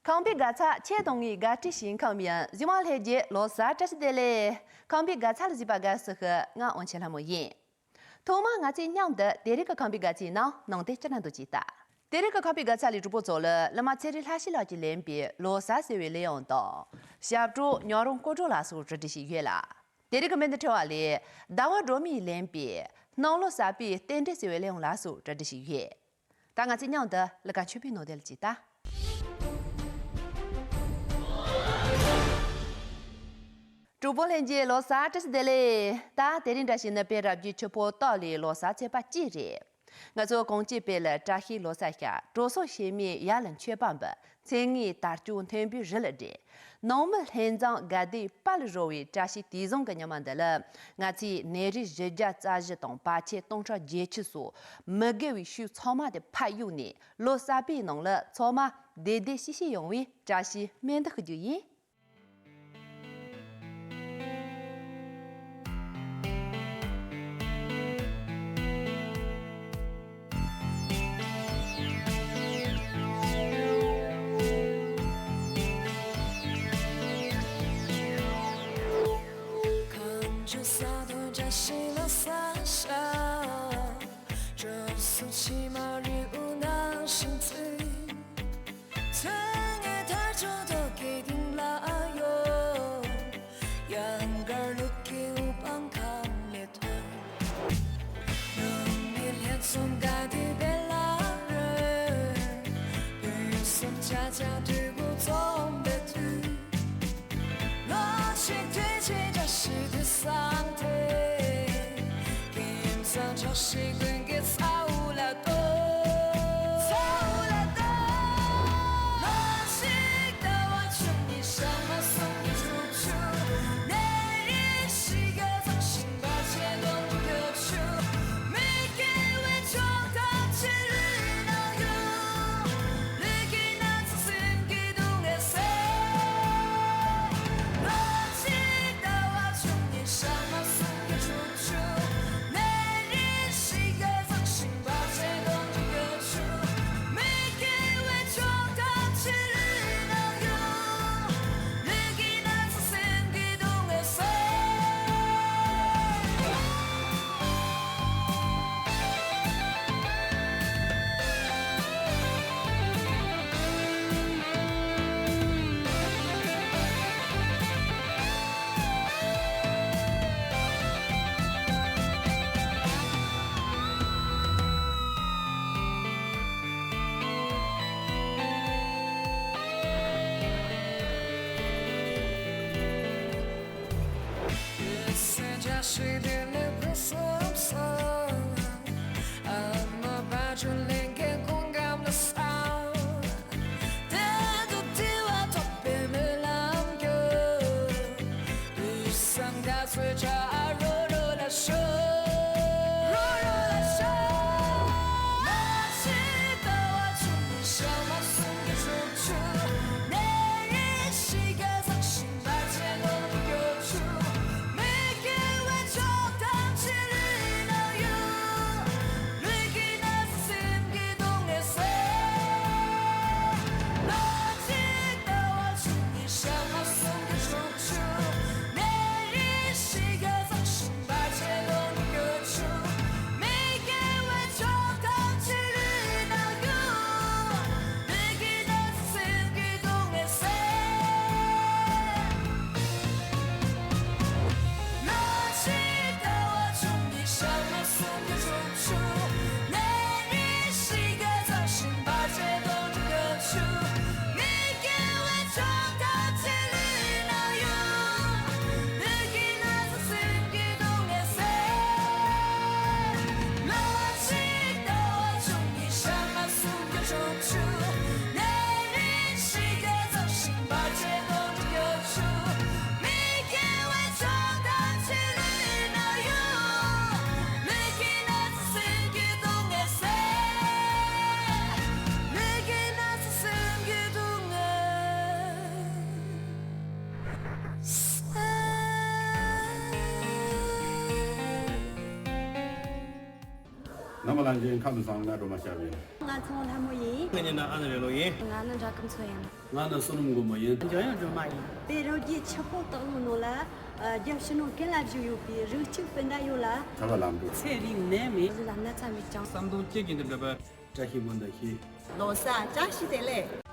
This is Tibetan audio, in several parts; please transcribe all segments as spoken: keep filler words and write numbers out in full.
ཁང་པའི་དགའ་ཚལ་ཁྱེད་དང་ངའི་དགའ་སྤྲོའི་ཞིང་ཁམས་ཡིན། གཟིགས་མོ་ལྷན་རྒྱས་ལོ་གསར་བཀྲ་ཤིས་བདེ་ལེགས། ཁང་པའི་དགའ་ཚལ་ལ་གཟིགས་པ་དགའ་བསུ་ཞུ། ང་དབང་ཆེན་ལྷ་མོ་ཡིན། ཐོག་མར་ང་ཚོས་མཉམ་དུ་དེ་རིང་གི་ཁང་པའི་དགའ་ཚལ་ནང་སྣང་དེ་སྤྱིར་ན་འདུག་ཅིག་ལྟ། དེ་རིང་གི་ཁང་པའི་དགའ་ཚལ་ལས་གྲོགས་པོ་ཚོ་ལ་གླུ་མ་ཚེ་རིང་ལྷ་ཤི་ལགས་ཀྱིས་ལེན་པའི་ལོ་གསར་ཟེར་བའི་གླུ་དབྱངས་དང་། ཞབས་བྲོ་ཉག་རོང་སྐོར་བྲོ་ལ་སོགས་གྲ་སྒྲིག་བྱས་ཡོད་ལ། དེ་རིང་གི་མི་འདི་ཁྲི་བ་ལས་ཟླ་བ་སྒྲོལ་མས་ལེན་པའི་སྣང་ལོ་གསར་པའི་རྟེན་འབྲེལ་ཟེར་བའི་གླུ་དབྱངས་ལ་སོགས་གྲ་སྒྲིག་བྱས་ཡོད། ད་ང་ཚོས་མཉམ་དུ་གླུ་གར་མཆོད་པའི་ནང་དེ་ལ་ཅིག་ལྟ། གྲོགས་པོ་ལྷན་རྒྱས་ལོ་གསར་བཀྲ་ཤིས་བདེ་ལེགས། ད་དེ་རིང་འདྲ་ཞིག་ནི་དཔལ་རབ་རྒྱས་ཆུ་ཕོ་སྟག་ལོའི་ལོ་གསར་ཚེས་པ་གཅིག་རེད། ང་ཚོ་གངས་སྐྱིད་དཔལ་ལ་བཀྲ་ཤིས་ལོ་གསར་ཤར། གྲོ་སོན་ཞིང་མའི་ཡར་ལ་མཆོད་པ་འབུལ། མཚན་ལྔའི་དར་ལྕོག་མཐོན་པོའི་རི་ལ་སྒྲེང་། ནང་མི་ལྷན་འཛོམས་དགའ་བདེའི་དཔལ་རོལ་བའི་བཀྲ་ཤིས་དུས་བཟང་གི་ཉི་མ་འདི་ལ། ང་ཚོས་ནད་རིགས་བཞི་བརྒྱ་རྩ་བཞི་དང་བར་ཆད་སྟོང་ཕྲག་བརྒྱད་ཅུ་སོགས་མི་དགེ་བའི་ཤུལ་ཚང་མ་དེ་ཕར་གཡུགས་ནས། ལོ་གསར་པའི་ནང་ལ་ཚང་མ་བདེ་བདེ་སྐྱིད་སྐྱིད་ཡོང་བའི་བཀྲ་ཤིས་སྨོན་འདུན་ཞུ་རྒྱུ་ཡིན། ལྷན་རྒྱས་ཁམས་བཟང་། ང་སྒྲོལ་མ་ཞབས་ཡིན། ང་ཚོ་ལྷ་མོ་ཡིན། ངའི་མིང་ནི་ཨ་ནེ་རེ་ལོ་ཡིན། ང་ནི་འདྲ་ཁམས་མཚོ་ཡིན། ང་ནི་བསོད་ནམས་མགོན་པོ་ཡིན། འཇམ་དབྱངས་སྒྲོལ་མ་ཡིན། དཔེ་རོལ་རྒྱའི་ཆུ་ཕོ་སྟག་ལུང་ནང་ལ། ཨ། རྒྱལ་ཕྱི་ནང་ཀུན་ལ་བཞུགས་ཡོད་པའི་རིགས་གཅིག་སྤུན་ཟླ་ཡོངས་ལ། ཐར་པ་ལམ་འགྲོ། ཚེ་རིང་ནད་མེད། རི་ལ་ན་ཚ་མེད་ཅིང་། བསམ་དོན་ཅི་བགྱིས་འགྲུབ་པའི། བཀྲ་ཤིས་སྨོན་འདུན་ཞུ། ལོ་གསར་བཀྲ་ཤིས་བདེ་ལེགས།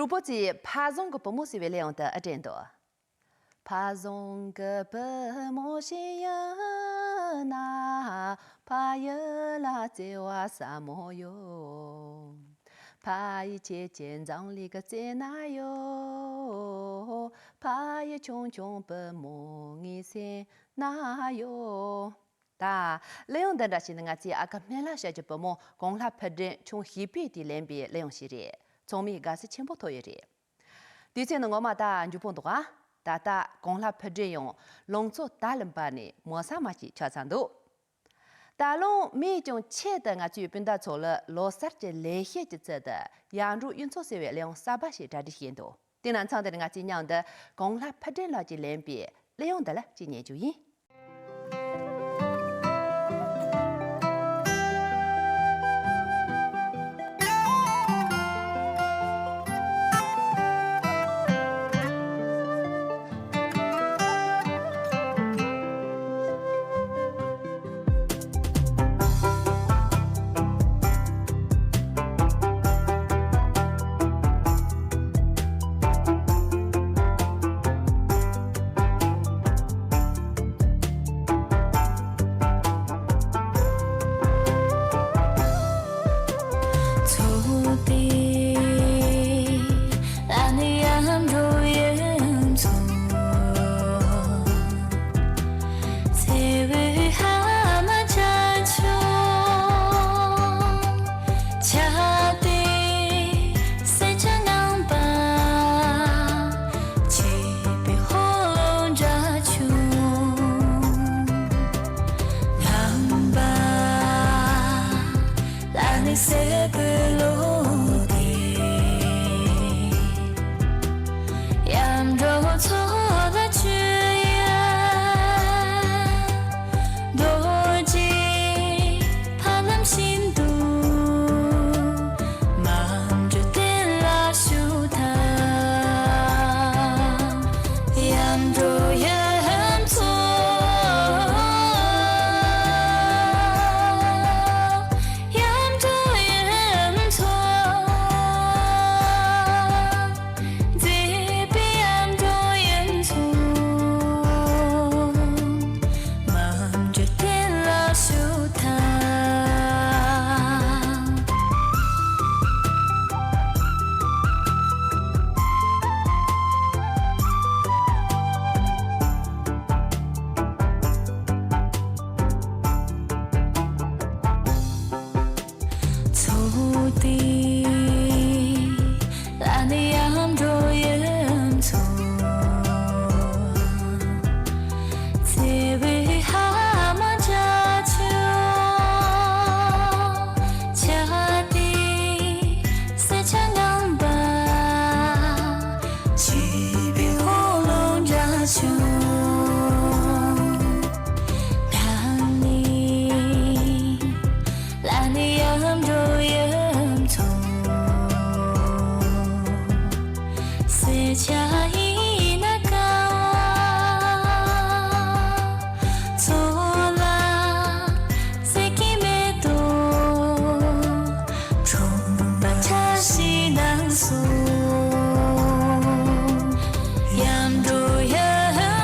གྲོགས་པོ་ཚོས་ཕ་བཟང་གི་བུ་མོ་ཟེར་བའི་གླུ་དབྱངས་དེ་ཨེ་དྲན་འདུག་ཕ་བཟང་གི་བུ་མོ་ཞིག་ཡིན་ན། ཕ་ཡུལ་ལ་བརྩེ་བ་ཟབ་མོ་ཡོད། ཕ་ཡུལ་ཁྱེད་ཀྱི་འཛམ་གླིང་གི་རྩེ་ན་ཡོད། ཕ་ཡུལ་ཆུང་ཆུང་བུ་མོ་ངའི་སེམས་ན་ཡོད། ད་གླུ་དབྱངས་འདི་འདྲ་ཞིག་ནི་ང་ཚོའི་ཨ་ཁུ་སྨན་བླ་ཞབས་ཀྱི་བུ་མོ་གོང་ལྷ་ཕུ་སྒྲོན་ཆུང་བྱིས་པའི་དུས་ལེན་པའི་གླུ་དབྱངས་ཤིག་རེད། ཚང་མས་དགའ་བསུ་ཆེན་པོ་ཐོབ་ཡོད་རེད། དུས་ཚོད་ནི་ངོ་མ་ད་མགྱོགས་པོ་འདུག་ཨ། ད་ལྟ་གོང་ལྷ་ཕུ་སྒྲོན་ཡང་ལང་ཚོ་དར་ལ་འབར་ནས་མོ་ས་མ་གཅིག་ཆགས་ཚར་འདུག་ད་ལོ་མིས་ཀྱང་ཆེད་དུ་ང་ཚོའི་སྤུན་ཟླ་ཚོ་ལ་ལོ་གསར་གྱི་ལེགས་བཤད་ཀྱི་ཚུལ་དུ་ཡར་འབྲོག་གཡུ་མཚོ་ཟེར་བའི་གླུ་དབྱངས་གསར་པ་ཞིག་གྲ་སྒྲིག་བྱས་འདུག་དེ་ན་མཚམས་འདིར་ང་ཚོས་མཉམ་དུ་གོང་ལྷ་ཕུ་སྒྲོན་ལགས་ཀྱིས་ལེན་པའི་གླུ་དབྱངས་འདི་ལ་གཅིག་ཉན་རྒྱུ་ཡིན། འགྲོ་ཡུན་ཚོ། ཡང་འགྲོ་ཡུན་ཚོ། མཛེས་པའི་ཡང་འགྲོ་ཡུན་ཚོ། མ་འདྲ་རྟེན་ལ་ཞུགས་དང་། ཚོགས་སྡེ་ལ་ནི་ཡང་འགྲོ་ཡུན་ཚོ། བརྩེ་བའི་ཧ་མ་འདྲ་ཆུ། བྱ་སྟེ་སེར་ཆ་ངང་པ། བྱིས་པའི་ཧོ་ལོ་འདྲ་ཆུ། ད་ནི་ལ་ནི་ཡང་འགྲོ་ཡུན་ཚོ། སེར་ཆ་ཡིན་ན་དཀར་བ། ཚོགས་ལ་སེར་གྱི་མེ་ཏོག་ཁྲོམ་པ་བཀྲ་ཤིས་ནང་སོང་། ཡང་འགྲོ་ཡུན་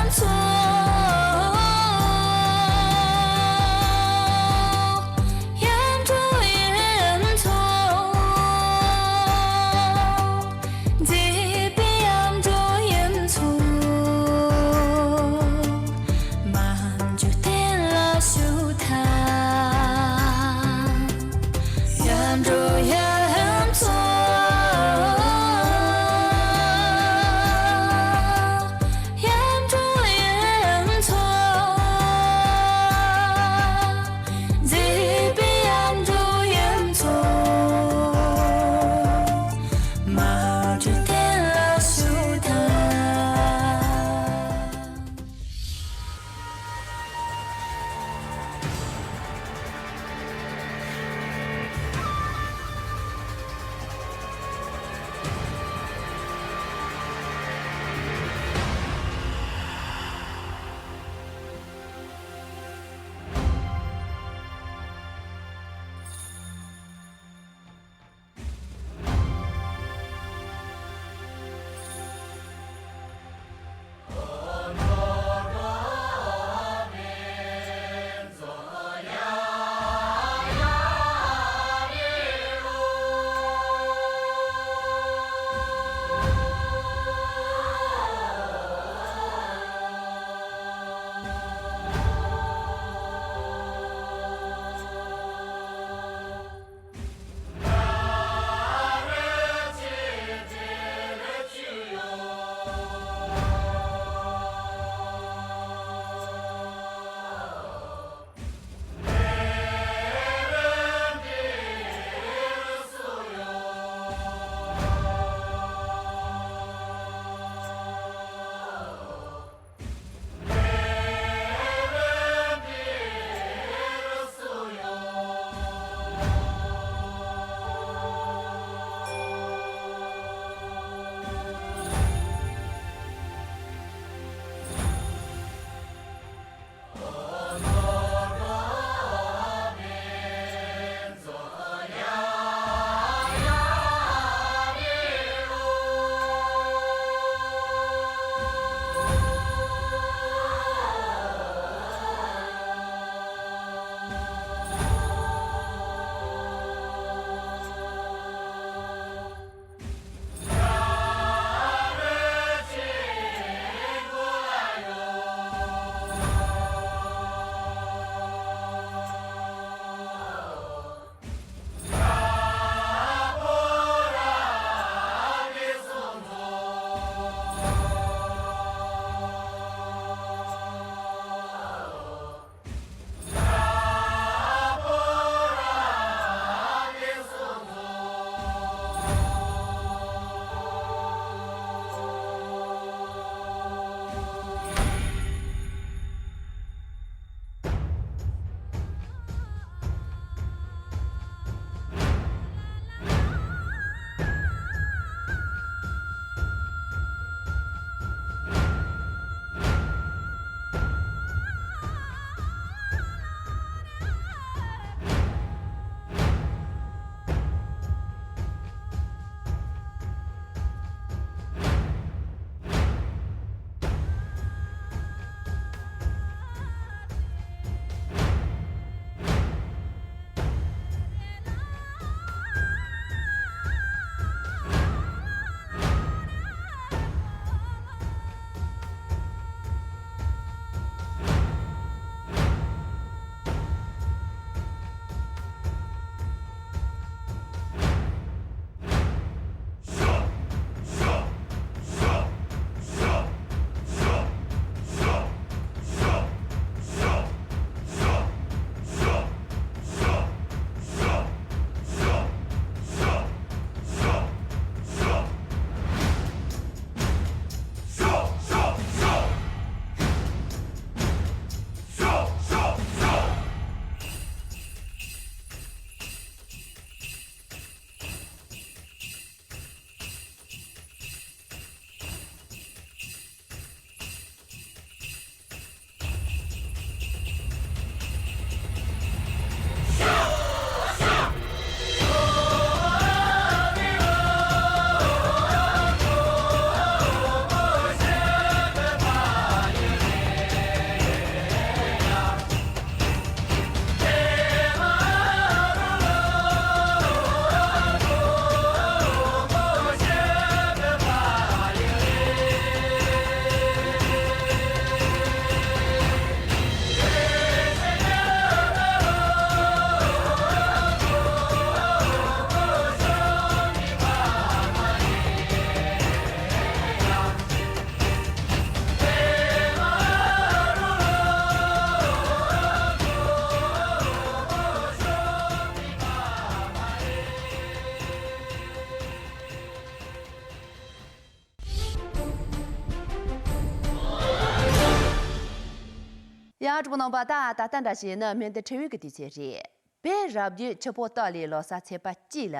ཡང་གྲོགས་པོ་རྣམ་པ། ད་ད་ལྟ་འདྲ་བྱས་ན་སྨན་དུ་འཕྲད་འོས་ཀྱི་དུས་ཚོད་རེད། བོད་རབ་བྱུང་ཆུ་ཕོ་སྟག་ལོའི་ལོ་གསར་ཚེས་པ་གཅིག་ལ།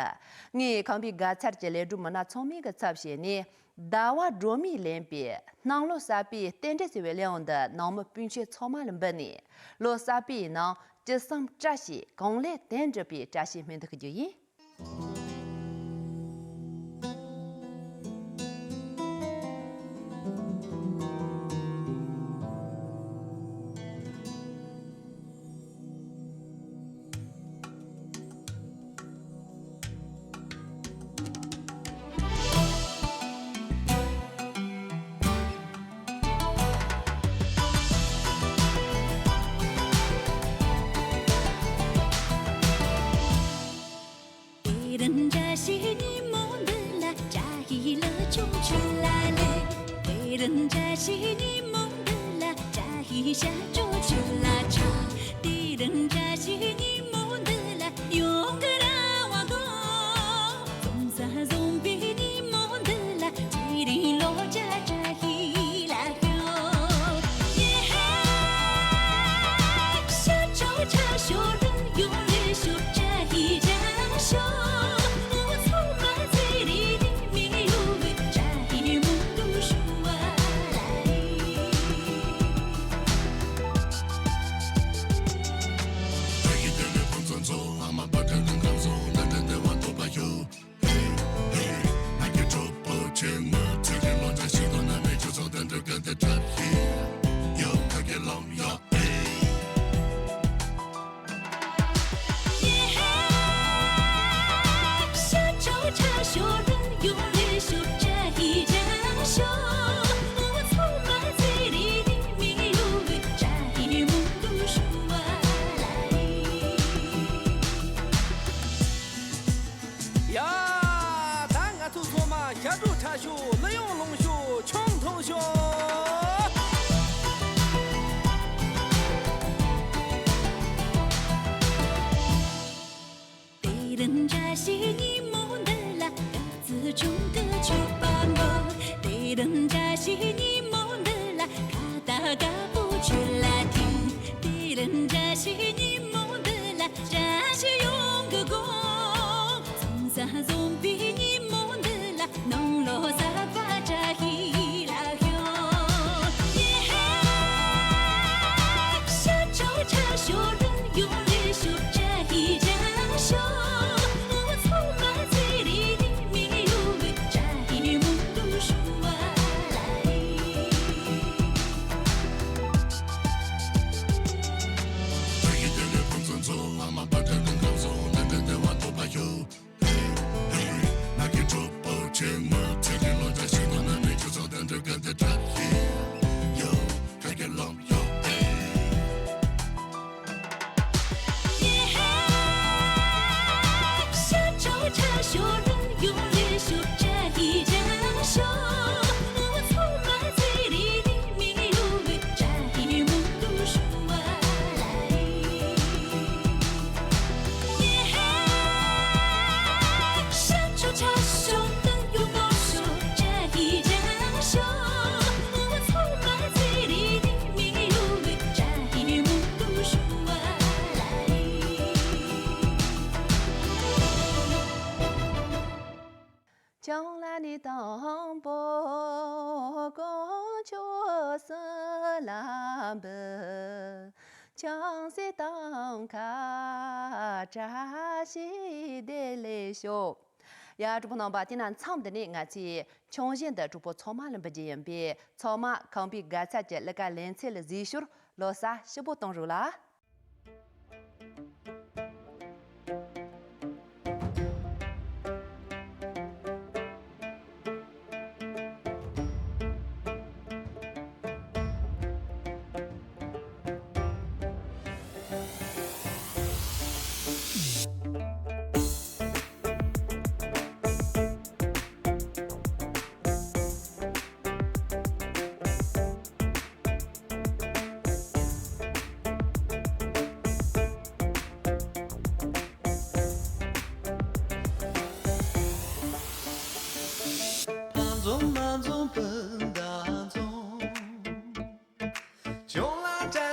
ངས་ཁམས་པའི་དགའ་ཚལ་གྱི་ལས་སྒྲུབ་མི་སྣ་ཚང་མའི་གི་ཚབ་བྱས་ནས། ཟླ་བ་སྒྲོལ་མས་ལེན་པའི་གནམ་ལོ་གསར་པའི་རྟེན་འབྲེལ་ཟེར་བའི་གླེང་བ་འདི་ནང་མི་སྤུན་མཆེད་ཚང་མ་ལ་འབུལ་ནས། ལོ་གསར་པའི་ནང་ཅི་བསམ་བཀྲ་ཤིས་གང་ལེགས་དོན་འགྲུབ་པའི་བཀྲ་ཤིས་སྨོན་འདུན་ཞུ་རྒྱུ་ཡིན། དེ་རིང་བཀྲ་ཤིས་ཉིན་མོ་འདི་ལ། བཀྲ་ཤིས་ལྷ་ཆུང་ཆུ་ལ་ལེ། དེ་རིང་བཀྲ་ཤིས་ཉིན་མོ་འདི་ལ། བཀྲ་ཤིས་ཞབས་ཀྱུ་ཆུ་ལ་ཆགས། དེ་རིང་བཀྲ་ཤིས་ཉིན་མོ་འདི་ལ། ཡོང་གི་ར་བ་གོ། བཙོང་ས་བཟུང་པའི་ཉིན་མོ་འདི་ལ། དེ་རིང་ལོ་བརྒྱ་བཀྲ་ཤིས་ལ། ཡ། ད་ང་ཚོ་ཚང་མ་ཞབས་བྲོ་འཁྲབ་ཤོག་གླུ་དབྱངས་ལེན་ཤོག་ཆང་འཐུང་ཤོག་དེ་རིང་བཀྲ་ཤིས་ཉིན་མོ་འདི་ལ། དཀར་རྩི་ཆུང་གི་མཆོད་པ་འབུལ། དེ་རིང་བཀྲ་ཤིས་ཉིན་མོ་འདི་ལ། ཁ་བཏགས་དཀར་པོ་ཆུ་ལ་ཐིམ། དེ་རིང་བཀྲ་ཤིས་ཉིན་མོ་འདི་ལ། བཀྲ་ཤིས་ཡོང་གི་དགོས། བཙོང་ས་བཟུང་པའི་ཉིན་མོ་འདི་ལ། ནང་ལོ་གསར་པ་བཀྲ་ཤིས་ལ་ཤོག་ཡེ་ཧེ། ཞབས་བྲོ་འཁྲབ་ཤོག་གླུ་དབྱངས་ལེན་ཤོག་བཀྲ་ཤིས་ལ་ཤོག་ཚང་མ་ཚེ་རིང་ནད་མེད་ཡོང་བའི། བཀྲ་ཤིས་སྨོན་འདུན་ཞུ་བ་ལ། ཆང་ལ་ནི་དང་པོ་དཀོན་མཆོག་གསུམ་ལ་འབུལ། ཆང་སེར་དང་ཁ་བཀྲ་ཤིས་བདེ་ལེགས་ཤོག་ཡ། གྲོགས་པོ་རྣམ་པ། དེ་ན་མཚམས་འདི་ནས་ང་ཚོས་ཆང་བཞིན་དུ་གྲོགས་པོ་ཚང་མ་ལ་འབུལ་རྒྱུ་ཡིན་པས། ཚང་མ་ཁམས་པའི་དགའ་ཚལ་གྱི་གླུ་གར་ལེན་ཚུལ་ལ་གཟིགས་ཞོར་ལོ་གསར་ཞིབ་པོ་གཏོང་རོགས་ལ།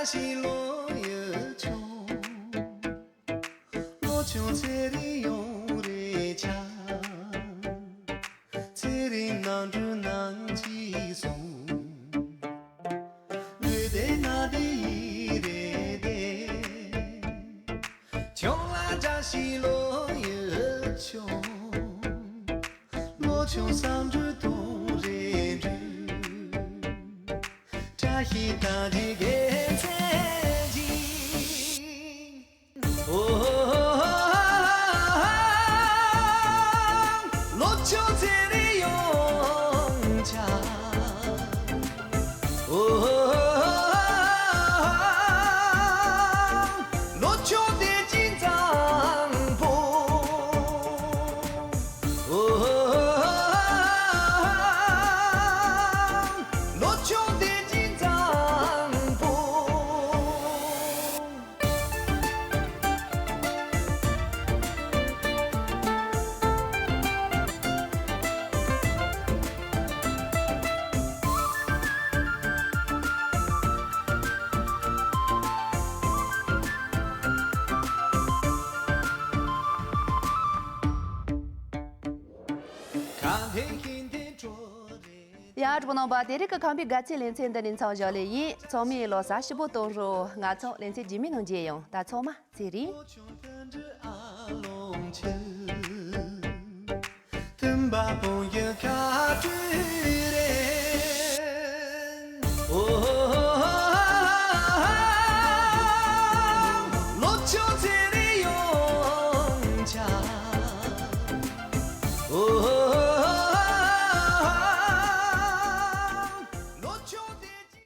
ཞིག་ལོ་ཡོད་ཆུང་། ལོ་ཆུང་ཚེ་རིང་ཡོང་རེ་ཆ། ཚེ་རིང་ནང་འགྲོ་ནང་གཅིག་སོང་། ལུས་བདེ་ན་བདེ་ཡིན་རེ་བདེ། ཆུང་ལ་བཀྲ་ཤིས་ལོ་ཡོད་ཆུང་། ལོ་ཆུང་བསམ་འགྲུབ་གཏོང་རེ་འགྲུབ། བཀྲ་ཤིས་རྟགས་བྲིས་དགེ་མཚན་ཅིག། ཨོ། ལོ་ཆུང་ཚེ་རིང་ཡོང་ཆ། ཨོ། ལོ་ཆུང་བདེ་སྐྱིད་བཟང་པོ། ལོ་ཆུང་བདེ་སྐྱིད་བཟང་པོ། ཡ། གྲོགས་རྣམ་པ། དེ་རིང་གི་ཁམས་པའི་དགའ་ཚལ་ལེ་ཚན་འདི་ནས་མཚམས་བཞག་ལེ་ཡིན། ཚང་མས་ལོ་གསར་སྐྱིད་པོ་གཏོང་རོགས། ང་ཚོ་ལེ་ཚན་རྗེས་མའི་ནང་མཇལ་ཡོང་། ད་ཚང་མ་ཚེ་རིང་། སྟོན་པ་སྤུན་ཡོད་ཁ་སྤྲོད་རེད། ཨོ།